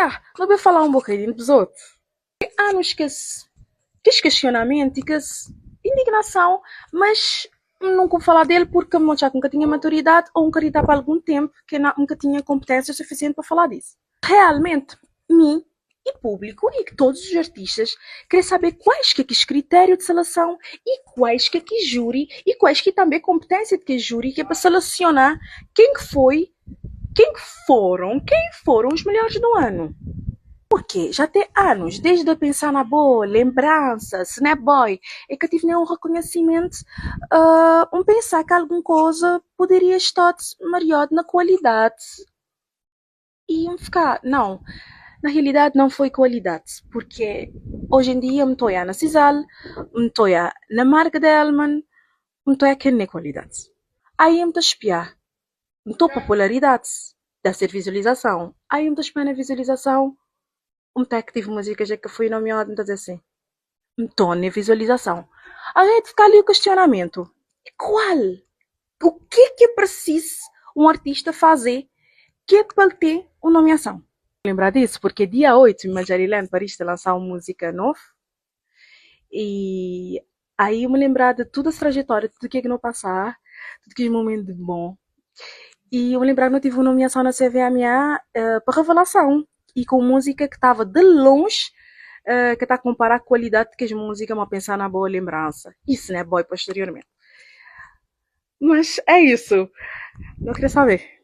Ya, nu ben fala un bokadinhu bzot. Tem anos kes kes questionamento e kes indignação, mas nunca falar dele porque m odja ki nka tinha maturidade ou nka pa algum tempo que nka tinha competência suficiente pa falar disso. Realmente, mi e público e todos os artistas querem saber quais que é que critério de seleção e quais que é que júri e quais que também competência de que júri que é para selecionar quem que foi, quem que foram, quem foram os melhores do ano. Porque já tem anos, desde a pensar na boa, lembrança, Snap Boy, é que tive nenhum reconhecimento, um pensar que alguma coisa poderia estar maior na qualidade e um ficar, não, na realidade não foi qualidade, porque hoje em dia me estou na Sisal, me estou na marca da Elman, me estou a na qualidade. Aí me estou a espiar, me estou popularidade, deve ser visualização. Aí me estou a espiar na visualização, me estou que tive música já que fui nomeado, me estou a dizer assim, me estou na visualização. Aí de ficar ali o questionamento, e qual? O que é que é preciso um artista fazer que é para ele ter uma nomeação? Lembrar disso, porque dia 8 Majarilene Paris está lançar uma música nova e aí eu me lembrar de toda essa trajetória, tudo que é que não passar, tudo que é momento bom. E eu me lembrar que não tive uma nomeação na CVMA para revelação e com música que estava de longe, que está a comparar a qualidade que as músicas, mas pensar na boa lembrança. Isso, né, boy, posteriormente. Mas é isso. Não queria saber.